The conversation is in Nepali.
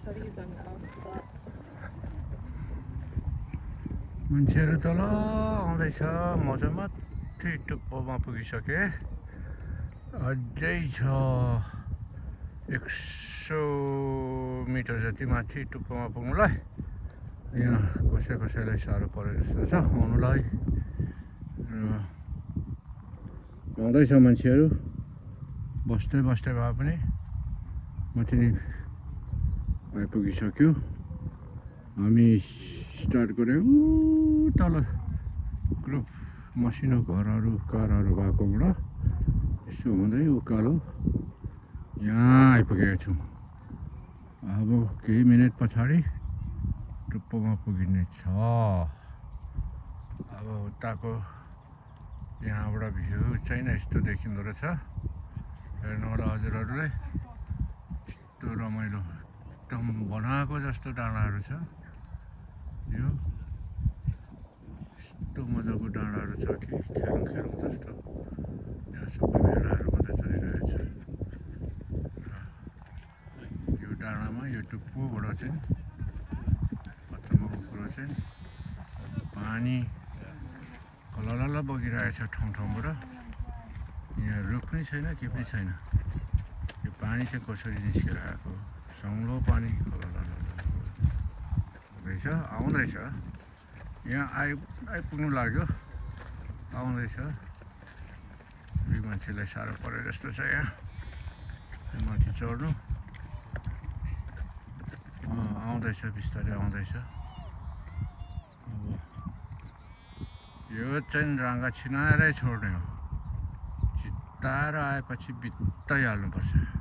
so these don't know. But मान्छेहरू तल आउँदैछ म चाहिँ माथि टुप्पोमा पुगिसकेँ अझै छ 100 मिटर जति माथि टुप्पोमा पुग्नुलाई यहाँ कसैलाई साह्रो परे जस्तो छ आउनुलाई आउँदैछ मान्छेहरू बस्दै भए पनि माथि नै आइपुगिसक्यो हामी स्टार्ट गऱ्यौँ तल ग्रुप मसिनो घरहरू कारहरू भएकोबाट यसो हुँदै उकालो यहाँ आइपुगेका छौँ अब केही मिनट पछाडि टुप्पोमा पुगिने छ अब उताको यहाँबाट भ्यू चाहिँ यस्तो देखिँदो रहेछ हेर्नु होला हजुरहरूले यस्तो रमाइलो एकदम बनाएको जस्तो डाँडाहरू छ यो यस्तो मजाको डाँडाहरू छ कि खेरौँ जस्तो यहाँ सबै भेलाहरू मात्रै चलिरहेछ यो डाँडामा यो टुप्पोबाट चाहिँ अचम्मको कुरो चाहिँ पानी कलल बगिरहेछ ठाउँबाट यहाँ रुख पनि छैन के पनि छैन यो पानी चाहिँ कसरी निस्केर आएको सङ्लो पानी हुँदैछ आउँदैछ यहाँ आइपुग्नु लाग्यो आउँदैछ दुई मान्छेलाई साह्रो परे जस्तो छ यहाँ माथि चढ्नु आउँदैछ बिस्तारै आउँदैछ अब यो चाहिँ राँगा छिनाएरै छोड्ने हो चित्ताएर आएपछि बित्तै हाल्नुपर्छ